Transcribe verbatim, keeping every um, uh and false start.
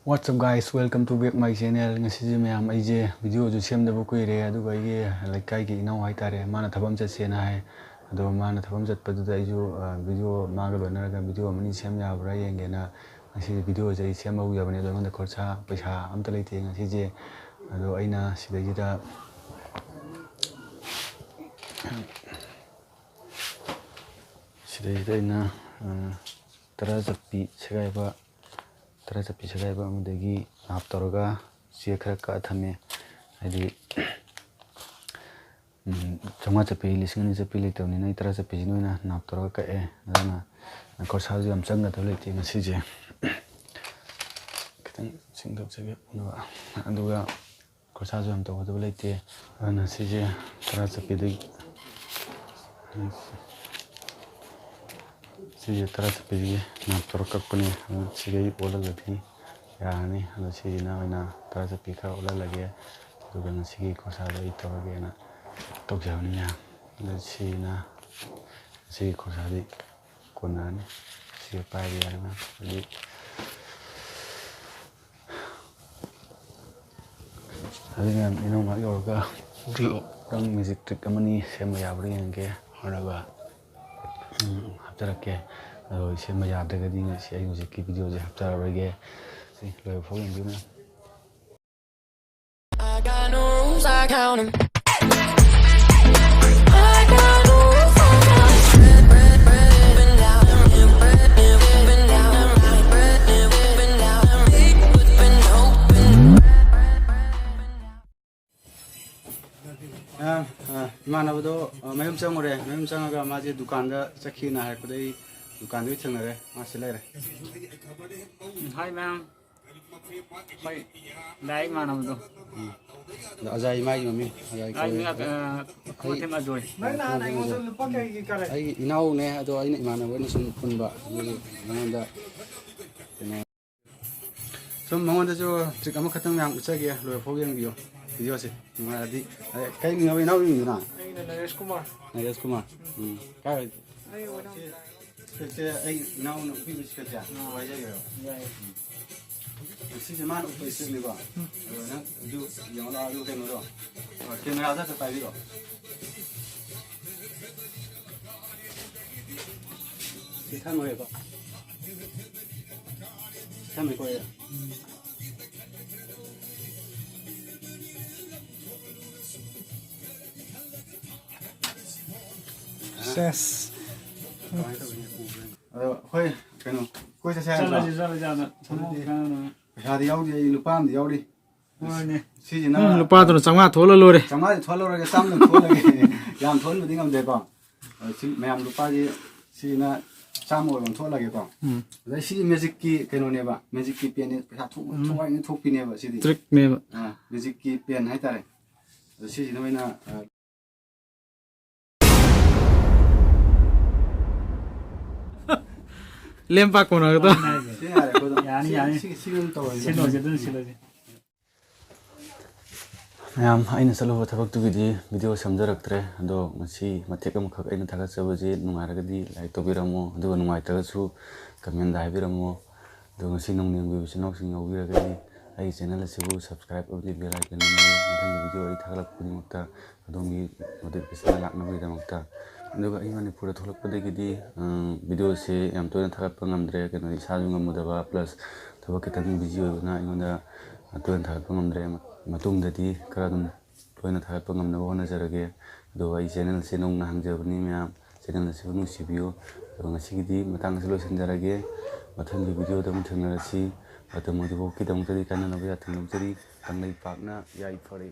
What's up guys, welcome to back my channel. ꯉꯁꯤꯁꯦ ꯃꯌꯥꯝ, ꯑꯩꯁꯦ ꯚꯤꯗꯤꯑꯣꯁꯨ ꯁꯦꯝꯗꯕ ꯀꯨꯏꯔꯦ, ꯑꯗꯨꯒ ꯑꯩꯒꯤ ꯂꯩꯀꯥꯏꯒꯤ ꯏꯅꯥꯎ ꯍꯥꯏꯇꯥꯔꯦ, ꯃꯥꯅ ꯊꯕꯛ ꯑꯃ ꯆꯠꯁꯦꯅ ꯍꯥꯏ꯫ ꯑꯗꯣ ꯃꯥꯅ ꯊꯕꯛ ꯑꯃ ꯆꯠꯄꯗꯨꯗ ꯑꯩꯁꯨ, ꯑ, ꯚꯤꯗꯤꯑꯣ ꯃꯥꯒ ꯂꯣꯏꯅꯔꯒ ꯚꯤꯗꯤꯑꯣ ꯑꯃꯅꯤ ꯁꯦꯝ ꯌꯥꯕ꯭ꯔꯥ ꯌꯦꯡꯒꯦꯅ ꯉꯁꯤꯁꯦ ꯚꯤꯗꯤꯑꯣꯁꯦ ꯑꯩ ꯁꯦꯝꯕ ꯍꯧꯖꯕꯅꯦ꯫ ꯑꯗꯣ ꯑꯩꯉꯣꯟꯗ ꯈꯣꯔꯁꯥ ꯄꯩꯁꯥ ꯑꯝꯇ ꯂꯩꯇꯦ ꯉꯁꯤꯁꯦ꯫ ꯑꯗꯣ ꯑꯩꯅ ꯁꯤꯗꯩꯁꯤꯗ, ꯁꯤꯗꯩꯁꯤꯗ ꯑꯩꯅ, ꯑ, ꯇꯔꯥ ꯆꯠꯄꯤ ꯁꯦꯒꯥꯏꯕ, ꯇꯔꯥ ꯆꯠꯄꯤ ꯁꯦꯒꯥꯏꯕ ꯑꯃꯗꯒꯤ ꯅꯥꯞ ꯇꯧꯔꯒ ꯆꯦ ꯈꯔ ꯀꯛꯑ ꯊꯝꯃꯦ꯫ ꯍꯥꯏꯗꯤ, ꯎꯝ, ꯆꯥꯝꯃꯉꯥ ꯆꯠꯄꯤ, ꯂꯤꯁꯤꯡ ꯑꯅꯤ ꯆꯠꯄꯤ ꯂꯩꯇꯕꯅꯤꯅ ꯑꯩ ꯇꯔꯥ ꯆꯠꯄꯤꯁꯤꯅ ꯑꯣꯏꯅ ꯅꯥꯞ ꯇꯧꯔꯒ ꯀꯛꯑꯦ꯫ ꯑꯗꯨꯅ ꯈꯣꯔꯁꯥꯁꯨ ꯌꯥꯝ ꯆꯪꯒꯗꯕ ꯂꯩꯇꯦ ꯉꯁꯤꯁꯦ꯫ ꯈꯤꯇꯪ ꯆꯤꯡꯊꯣꯛꯆꯒꯦ ꯎꯅꯕ꯫ ꯑꯗꯨꯒ ꯈꯣꯔꯁꯥꯁꯨ ꯌꯥꯝ ꯇꯧꯒꯗꯕ ꯂꯩꯇꯦ꯫ ꯑꯗꯨꯅ ꯁꯤꯁꯦ ꯇꯔꯥ ꯆꯠꯄꯤꯗꯒꯤ, ꯁꯤꯁꯦ ꯇꯔꯥ ꯆꯠꯄꯤꯗꯒꯤ ꯅꯥꯞ ꯇꯧꯔ ꯀꯛꯄꯅꯦ꯫ ꯑꯗꯨ ꯁꯤꯈꯩ ꯑꯣꯜꯍꯜꯂꯗꯤ ꯌꯥꯔꯅꯤ꯫ ꯑꯗꯣ ꯁꯤꯁꯤꯅ ꯑꯣꯏꯅ ꯇꯔꯥ ꯆꯠꯄꯤ ꯈꯔ ꯑꯣꯜꯍꯜꯂꯒꯦ꯫ ꯑꯗꯨꯒ ꯉꯁꯤꯒꯤ ꯈꯣꯔꯁꯥꯗꯣ ꯑꯩ ꯇꯧꯔꯒꯦꯅ ꯇꯧꯖꯕꯅꯤ ꯃꯌꯥꯝ꯫ ꯑꯗꯣ ꯁꯤꯁꯤꯅ, ꯉꯁꯤꯒꯤ ꯈꯣꯔꯁꯥꯗꯤ ꯀꯣꯟꯅꯔꯅꯤ꯫ ꯁꯤ ꯄꯥꯏꯕ ꯌꯥꯔꯦ ꯃꯌꯥꯝ꯫ ꯍꯧꯖꯤꯛ, ꯍꯧꯖꯤꯛ ꯃꯌꯥꯝ ꯏꯅꯧ ꯉꯥꯏꯍꯥꯛ ꯌꯧꯔꯒ ꯗ꯭ꯔꯪ ꯃ꯭ꯌꯨꯖꯤꯛ ꯇ꯭ꯔꯤꯛ ꯑꯃꯅꯤ ꯁꯦꯝꯕ ꯌꯥꯕ꯭ꯔꯥ ꯌꯦꯡꯒꯦ꯫ ꯑꯗꯨꯒ, ꯎꯝ, ꯍꯥꯞꯆꯔꯛꯀꯦ꯫ ꯑꯗꯣ ꯁꯦꯝꯕ ꯌꯥꯗ꯭ꯔꯒꯗꯤ ꯉꯁꯤ ꯑꯩ ꯍꯧꯖꯤꯛꯀꯤ ꯚꯤꯗꯤꯑꯣꯁꯦ ꯍꯥꯞꯆꯔꯔꯣꯏꯒꯦ꯫ ꯁꯤ ꯂꯣꯏꯕ ꯐꯥꯎ ꯌꯦꯡꯕꯤꯌꯨ ꯃꯌꯥꯝ꯫ I got no rules, I count 'em. I got no rules, I count 'em. Bread, bread, bread, up and down. Bread, bread, up and down. Bread, bread, up and down. Bread, bread, up and down. ꯑ, ꯑ, ꯏꯃꯥꯟꯅꯕꯗꯣ, ꯑ, ꯃꯌꯨꯝ ꯆꯪꯉꯨꯔꯦ꯫ ꯃꯌꯨꯝ ꯆꯪꯉꯒ ꯃꯥꯁꯦ ꯗꯨꯀꯥꯟꯗ ꯆꯠꯈꯤꯅ ꯍꯥꯏꯔꯛꯄꯗꯩ ꯗꯨꯀꯥꯟꯗ ꯑꯣꯏ ꯊꯦꯡꯅꯔꯦ꯫ ꯃꯥ ꯁꯤ ꯂꯩꯔꯦ꯫ ꯎꯝ, hi, ma'am. ꯍꯣꯏ, ꯂꯥꯛꯑꯦ ꯏꯃꯥꯟꯅꯕꯗꯣ꯫ ꯎꯝ꯫ ꯑꯗꯣ ꯑꯖꯥꯏ ꯃꯥꯒꯤ ꯃꯃꯤꯡ, ꯑꯖꯥꯏ ꯑꯩ ꯀꯧꯋꯦ꯫ ꯃꯤꯡ, ꯑ, ꯈꯨꯃꯟꯊꯦꯝ ꯑꯖꯣꯏ꯫ ꯅꯪ ꯅꯍꯥꯟ ꯑꯩꯉꯣꯟꯗ ꯂꯨꯄꯥ ꯀꯌꯥꯒꯤ ꯀꯥꯔꯦ? ꯑꯩꯒꯤ ꯏꯅꯥꯎꯅꯦ, ꯑꯗꯣ ꯑꯩꯅ ꯏꯃꯥꯟꯅꯕ ꯑꯣꯏꯅ ꯁꯨꯝ ꯄꯨꯟꯕ, ꯑꯗꯨꯒꯤ ꯃꯉꯣꯟꯗ ꯀꯩꯅꯣ ꯁꯨꯝ ꯃꯉꯣꯟꯗꯁꯨ ꯇ꯭ꯔꯤꯛ ꯑꯃꯈꯛꯇꯪ ꯃꯌꯥꯝ ꯎꯠꯆꯒꯦ, ꯂꯣꯏꯐꯥꯎ ꯌꯦꯡꯕꯤꯌꯨ ꯚꯤꯗꯤꯑꯣꯁꯦ꯫ ꯅꯨꯡꯉꯥꯏꯔꯗꯤ, ꯑꯦ, ꯀꯩ ꯃꯤꯡ ꯍꯥꯏꯕ ꯏꯅꯥꯎꯒꯤ ꯃꯤꯡꯗꯨꯅ? ꯑꯩꯅ ꯅꯔꯦꯁ ꯀꯨꯃꯥꯔ꯫ ꯅꯔꯦꯁ ꯀꯨꯃꯥꯔ꯫ ꯎꯝ꯫ ꯀꯥꯏ ꯑꯣꯏ-, ꯑꯩ ꯑꯣꯏꯅ ꯁ꯭ꯄꯦꯛꯁꯦ ꯑꯩ ꯏꯅꯥꯎꯅ ꯎꯞꯄꯤꯕ ꯁ꯭ꯄꯦꯛꯁꯦ꯫ ꯑꯥ꯫ ꯋꯥꯏꯖꯒꯦꯕ꯫ ꯌꯥꯏ꯫ ꯎꯝ꯫ ꯁꯤꯁꯦ ꯃꯥꯅ ꯎꯠꯄ ꯏꯁꯇꯤꯜꯅꯤꯀꯣ꯫ ꯑꯗꯣ ꯅꯪ ꯑꯗꯨ ꯌꯦꯡꯉꯣ ꯂꯥꯛꯑꯣ, ꯑꯗꯨ ꯀꯩꯅꯣꯗꯣ, ꯀꯦꯃꯦꯔꯥꯗ ꯍꯥꯏꯐꯦꯠ ꯄꯥꯏꯕꯤꯔꯣ꯫ ꯁꯤ ꯊꯝꯃꯒꯦꯀꯣ꯫ ꯊꯝꯃꯦꯀꯣ ꯑꯩ꯫ ꯁꯦꯁ꯫ ꯀꯃꯥꯏꯅ ꯇꯧꯒꯅꯤ? ꯑꯗꯣ ꯑꯩꯈꯣꯏ ꯀꯩꯅꯣ ꯀꯣꯏ ꯆꯠꯁꯦ ꯍꯥꯏꯕ꯭ꯔꯣ? ꯆꯠꯂꯁꯤ, ꯆꯠꯂꯁꯤ, ꯑꯥꯗ꯫ ꯑꯗꯨꯗꯤ ꯄꯩꯁꯥꯗꯤ ꯌꯥꯎꯗꯦ, ꯑꯩ ꯂꯨꯄꯥ ꯑꯃꯗꯤ ꯌꯥꯎꯔꯤ꯫ ꯍꯣꯏꯅꯦ꯫ ꯁꯤꯁꯤꯅ ꯎꯝ, ꯂꯨꯄꯥꯗꯨꯅ ꯆꯥꯝꯃꯉꯥ ꯊꯣꯛꯍꯜꯂ ꯂꯣꯏꯔꯦ꯫ ꯆꯥꯝꯃꯉꯥꯗꯤ ꯊꯣꯛꯍꯜꯂꯔꯣꯏꯒꯦ, ꯆꯥꯝꯃꯗꯪ ꯊꯣꯛꯍꯜꯂꯒꯦ꯫ ꯌꯥꯝ ꯊꯣꯛꯍꯟꯕꯗꯤ ꯉꯝꯗꯦꯀꯣ꯫ ꯑꯗꯣ ꯁꯤ ꯃꯌꯥꯝ ꯂꯨꯄꯥꯁꯤ ꯁꯤꯅ ꯆꯥꯝꯃ ꯑꯣꯏꯅ ꯑꯣꯟꯊꯣꯛꯍꯜꯂꯒꯦꯀꯣ꯫ ꯎꯝ꯫ ꯑꯗꯩ ꯁꯤꯒꯤ ꯃꯦꯖꯤꯛꯀꯤ ꯀꯩꯅꯣꯅꯦꯕ, ꯃꯦꯖꯤꯛꯀꯤ ꯄꯦꯟꯅꯦ, ꯄꯩꯁꯥ ꯊꯣꯛ-, ꯎꯝ꯫ ꯊꯣꯛꯍꯟꯅ ꯊꯣꯛꯄꯤꯅꯦꯕ ꯁꯤꯗꯤ꯫ ꯇ꯭ꯔꯤꯛꯅꯦꯕ꯫ ꯑꯥ, ꯃꯦꯖꯤꯛꯀꯤ ꯄꯦꯟ ꯍꯥꯏꯇꯥꯔꯦ꯫ ꯑꯗꯣ ꯁꯤꯁꯤꯅ ꯑꯣꯏꯅ, ꯑ, ꯂꯦꯝ ꯄꯥꯛ ꯀꯣꯟꯅꯒꯗ꯭ꯔꯣ? ꯁꯤ ꯌꯥꯔꯦ, ꯑꯩꯈꯣꯏꯗꯣ꯫ ꯌꯥꯅꯤ, ꯁꯤ, ꯌꯥꯅꯤ꯫ ꯁꯤ, ꯁꯤ ꯑꯗꯨꯝ ꯇꯧꯔꯁꯤ꯫ ꯁꯤꯜꯂꯣꯁꯤ, ꯑꯗꯨꯝ ꯁꯤꯜꯂꯣꯁꯤ꯫ ꯃꯌꯥꯝ, ꯑꯩꯅ ꯆꯠꯂꯨꯕ ꯊꯕꯛꯇꯨꯒꯤꯗꯤ ꯚꯤꯗꯤꯑꯣ ꯁꯦꯝꯖꯔꯛꯇ꯭ꯔꯦ, ꯑꯗꯣ ꯉꯁꯤ ꯃꯇꯦꯛ ꯑꯃꯈꯛ ꯑꯩꯅ ꯊꯥꯒꯠꯆꯕꯁꯤ ꯅꯨꯡꯉꯥꯏꯔꯒꯗꯤ like ꯇꯧꯕꯤꯔꯝꯃꯣ, ꯑꯗꯨꯒ ꯅꯨꯡꯉꯥꯏꯇ꯭ꯔꯒꯁꯨ comment ꯍꯥꯏꯕꯤꯔꯝꯃꯣ꯫ ꯑꯗꯣ ꯉꯁꯤ ꯅꯣꯡ ꯌꯦꯡꯕꯤꯕ ꯏꯆꯤꯟ ꯏꯅꯥꯎꯁꯤꯡ ꯌꯥꯎꯕꯤꯔꯒꯗꯤ ꯑꯩꯒꯤ channel ꯑꯁꯤꯕꯨ subscribe ꯑꯃꯗꯤ bell icon ꯑꯃꯗꯤ ꯃꯊꯪꯒꯤ ꯚꯤꯗꯤꯑꯣ ꯑꯩ ꯊꯥꯒꯠꯂꯛꯄ ꯈꯨꯗꯤꯡꯃꯛꯇ ꯑꯗꯣꯝꯒꯤ notification ꯂꯥꯛꯅꯕꯒꯤꯗꯃꯛꯇ꯫ ꯑꯗꯨꯒ ꯑꯩ ꯃꯅꯤꯄꯨꯔꯗ ꯊꯣꯛꯂꯛꯄꯗꯒꯤꯗꯤ, ꯑ, ꯚꯤꯗꯤꯑꯣꯁꯦ ꯌꯥꯝ ꯇꯣꯏꯅ ꯊꯥꯒꯠꯄ ꯉꯝꯗ꯭ꯔꯦ, ꯀꯩꯅꯣ, ꯏꯁꯥꯁꯨ ꯉꯝꯃꯨꯗꯕ, plus ꯊꯕꯛ ꯈꯤꯇꯪ busy ꯑꯣꯏꯕꯅ ꯑꯩꯉꯣꯟꯗ ꯇꯣꯏꯅ ꯊꯥꯒꯠꯄ ꯉꯝꯗ꯭ꯔꯦ꯫ ꯃꯇꯨꯡꯗꯗꯤ ꯈꯔ ꯑꯗꯨꯝ ꯇꯣꯏꯅ ꯊꯥꯒꯠꯄ ꯉꯝꯅꯕ ꯍꯣꯠꯅꯖꯔꯒꯦ꯫ ꯑꯗꯨꯒ ꯑꯩ channel ꯑꯁꯤ ꯅꯧꯅ ꯍꯥꯡꯖꯕꯅꯤ ꯃꯌꯥꯝ, channel ꯑꯁꯤꯕꯨ ꯅꯨꯡꯁꯤꯕꯤꯌꯨ꯫ ꯑꯗꯨꯒ ꯉꯁꯤꯒꯤꯗꯤ ꯃꯇꯥꯡ ꯑꯁꯤ ꯂꯣꯏꯁꯤꯟꯖꯔꯒꯦ꯫ ꯃꯊꯪꯒꯤ ꯚꯤꯗꯤꯑꯣꯗ ꯑꯃꯨꯛ ꯊꯦꯡꯅꯔꯁꯤ꯫ ꯃꯇꯝ ꯑꯗꯨꯐꯥꯎꯀꯤꯗꯃꯛꯇꯗꯤ ꯀꯥꯏꯅꯅꯕ ꯌꯥꯊꯪ ꯂꯧꯖꯔꯤ꯫ ꯀꯪꯂꯩꯄꯥꯛꯅ ꯌꯥꯏꯐꯔꯦ꯫